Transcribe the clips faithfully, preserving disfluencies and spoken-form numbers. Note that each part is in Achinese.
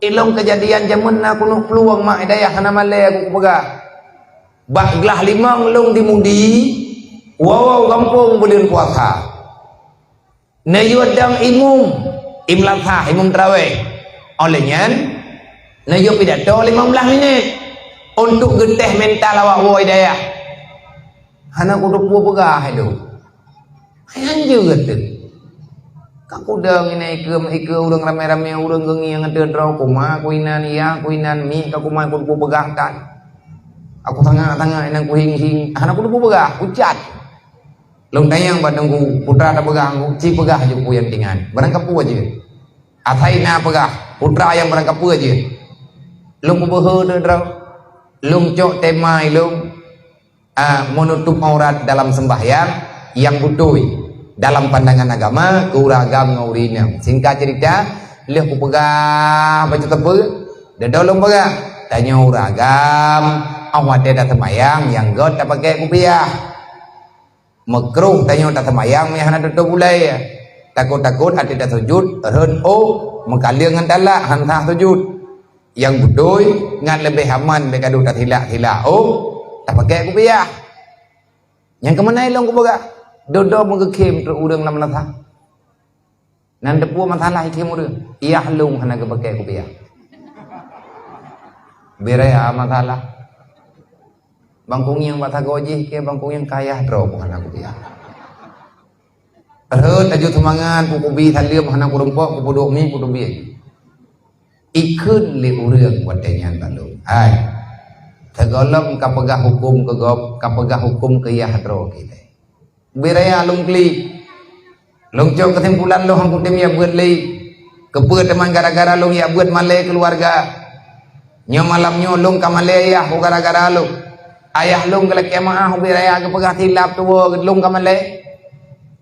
Ilong keujadian jameun na keuneuk plueng mak i dayah hana malèe aku kupeugah. Bak glah limong lôn di Mudi, woe-woe gampông buleuen puasa. Neuyue dong imum, imum lasah, imum tarawèh. Óh lheueh nyan, neuyue pidato limong blaih minèt untuk geutéh mental awak woe i dayah. Hana kuteupeue peugah ilôn. Hai anjeut teuh. Ka kudong inan ikeue, ikeue ureueng ramé-ramé, ureueng geungieng ateueh droe, kuma kuinan, ya kuinan, mi ka kuma kuteupeue peugah that. Aku tangak-tangak inan kuhing-hing, hana kuteupeue peugah, kucat. Lôn tanyong bak Teungku, putra tapeugah, ci peugah ju peue nyang tingan. Barangkapeue jeuet. Asai na peugah, putra nyang barangkapeue jeuet. Lôn peubeuhe teuh droe. Lôn cok tema ilôn, ah, menutup aurat dalam sembahyang nyang beutôi dalam pandangan agama, keu ureueng agam ngon ureueng inong. Singkat cerita, lheueh kupeugah bacut teupeu, dudoe lôn peugah, tanyoe ureueng agam, óh watèe taseumayang nyang göt tapakèk kupiah. Meukruh tanyoe taseumayang meunyo hana tutoe bulèe. Takot-takot até tasujut rhot ôh, meukaleueng ngon talak han sah sujut. Nyang beutôi ngat leubeh aman bèk gadôh tasilak-silak ôh, tapakèk kupiah. Nyang keumeunai lôn kupeugah, dudoe meugeukhém trok ureueng lam meunasah. Nan teupeue masalah ikhém ureueng, yah lôn hana geupakèk kupiah. Bèk raya masalah. Bang Kunyeng bak sagoe jih keu Bang Kunyeng kayah droe pun hana kupiah. Rhot laju seumangat, kukubi saleuem hana kureumpok, kupeuduek mi kuteubiet. Ikheun lé ureueng watèe nyan bak lôn, "Hai, sigohlom kapeugah hukôm keu gob, kapeugah hukôm keu yah droe keu ilèe." Bèk raya lôn klik. Lôn cok keusimpulan lôn han kutem jak beuet lé. Keupeue teuma gara-gara lôn jak beuet malèe keuluwarga. Nyoe malam nyoe lôn ka malèe yah gara-gara lôn. Ayah lôn geulakèe meu'ah ubé raya geupeugah silap tuwoe lôn ka malèe.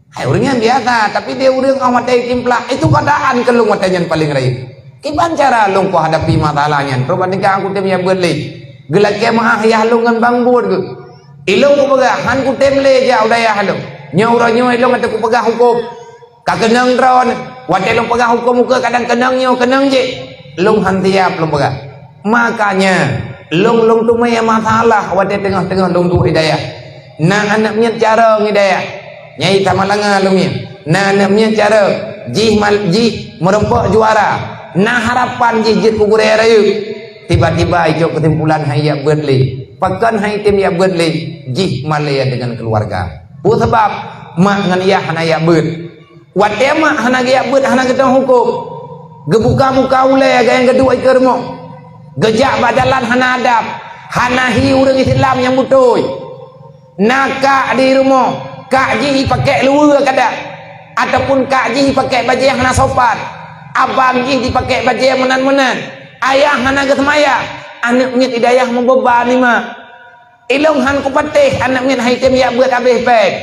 Hai ureueng nyan biasa, tapi di ureueng óh watèe timplak, itu keadaan keu lôn watèe nyan paleng rayeuk. Kiban cara lôn kuhadapi masalah nyan, trok bak tingkah kutem jak beuet lé. Geulakèe meu'ah yah lôn ngon bang buet geuh. Ilôn kupeugah, han kutem lé jak u dayah lôn. Nyoe uroe nyoe ilôn ateueh kupeugah hukôm. Ka keunong droeneuh, watèe lôn peugah hukôm ukeue kadang keunong nyoe keunong jih, lôn han siap lôn peugah. Makanya, lôn, lôn teumé masalah watèe teungoh-teungoh lôn duek i dayah. Na aneuk miet carông i dayah, nyai Samalanga lôn nyan. Na aneuk miet carông, jih mal-, jih meurumpok juara. Na harapan jih jeuet keu gurèe rayeuk. Tiba-tiba icok keusimpulan han jak beuet lé. Pakon han item jak beuet lé? Jih malèe deungon keuluwarga. Peue sabab? Mak ngon yah hana jak beuet. Watèe mak hana geujak beuet, hana geuteupeue hukôm, geubuka-buka ulèe gayang geuduek ikeue rumoh, geujak bak jalan hana adab, hana hi ureueng Islam nyang beutôi. Na kak di rumoh, kak jih jipakèk luweue kadang, ataupun kak jih jipakèk bajèe hana sopan, abang jih jipakèk bajèe meunan-meunan, ayah hana geuseumayang, aneuk miet i dayah meubeuban i mak. Ilôn han kupatéh aneuk miet han item jak beuet habéh pèng.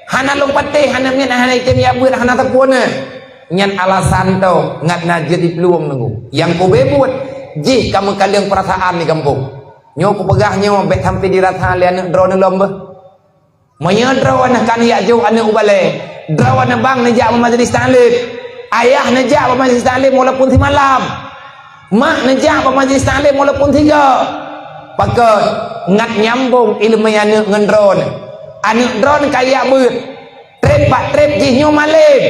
Hana lôn patéh aneuk miet han item jak beuet hana sapeue na. Nyan alasan toh ngat na jeuet diplueng nunggu. Nyang kubé buet, jih ka meukaleueng peurasaan di gampông. Nyoe kupeugah nyoe bèk sampai dirasa lé aneuk droeneuh lom beuh. Meunyoe droeneuh ka neujak jok aneuk u balèe, droeneuh bang neujak bak majlis taklim. Ayah neujak bak majlis taklim walaupun simalam. Mak neujak bak majlis taklim walaupun sigoe. Pakon? Ngat nyambong ileumèe aneuk ngon droeneuh. Aneuk droeneuh ka jak beuet. Trép bak trép jih nyoe malém.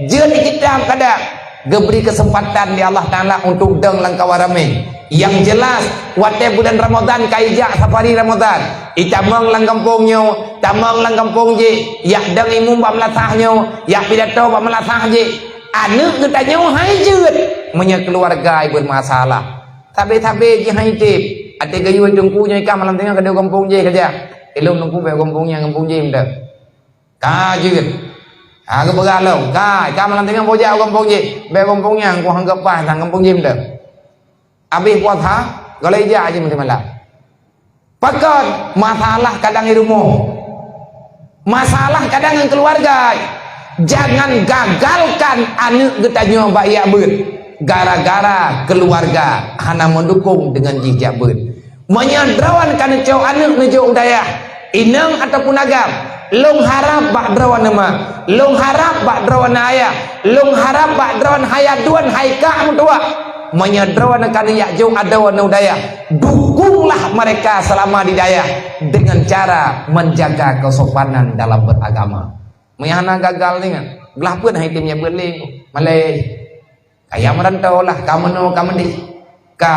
Jeuet di kitab kadang. Geubri keuseumpatan lé Allah Taala untuk dong lam kawan ramé. Nyang jelas, watèe bulan Ramadhan ka ijak safari Ramadhan. Itamong lam gampông nyoe, tamong lam gampông jih, jak dong imum bak meulasah nyoe, jak pidato bak meulasah jih. Aneuk geutanyoe hai jeuet meunyoe keuluwarga ibuet masalah. Sabe-sabe jih hai tép. Até geuyue teungku nyoe ka malam teungoh ka di gampông jih keujak. Ilôn teungku bèk gampông nyan, gampông jih mantong. Ka jeuet. Ha, geupeugah lom, ka, ka malam teungoh bojak gampông jih. Bèk gampông nyan, ku anggap paih sang gampông jih mantong. Abéh puasa, golom ijak jih meusimalam. Pakon? Masalah kadang di rumoh. Masalah kadang ngon keuluwarga. Jangan gagalkan aneuk geutanyoe bak jak beuet gara-gara keuluwarga hana meudukong deungon jih jak beuet. Meunyoe droeneuh ka neucok aneuk neujok u dayah, inong ataupun agam, lôn harab bak droeneuh ma, lôn harab bak droeneuh ayah, lôn harab bak droeneuh hai aduen hai kak meutuwah. Meunyoe droeneuh ka neujak jok adoe nibak dayah, dukunglah mereka selama di dayah dengan cara menjaga kesopanan dalam beragama. Meunyo hana gagal nyan, glah peuet hai tem nyang beuet lé. Malée. Kaya meurantau lah, ka meunoe, ka meudéh. Ka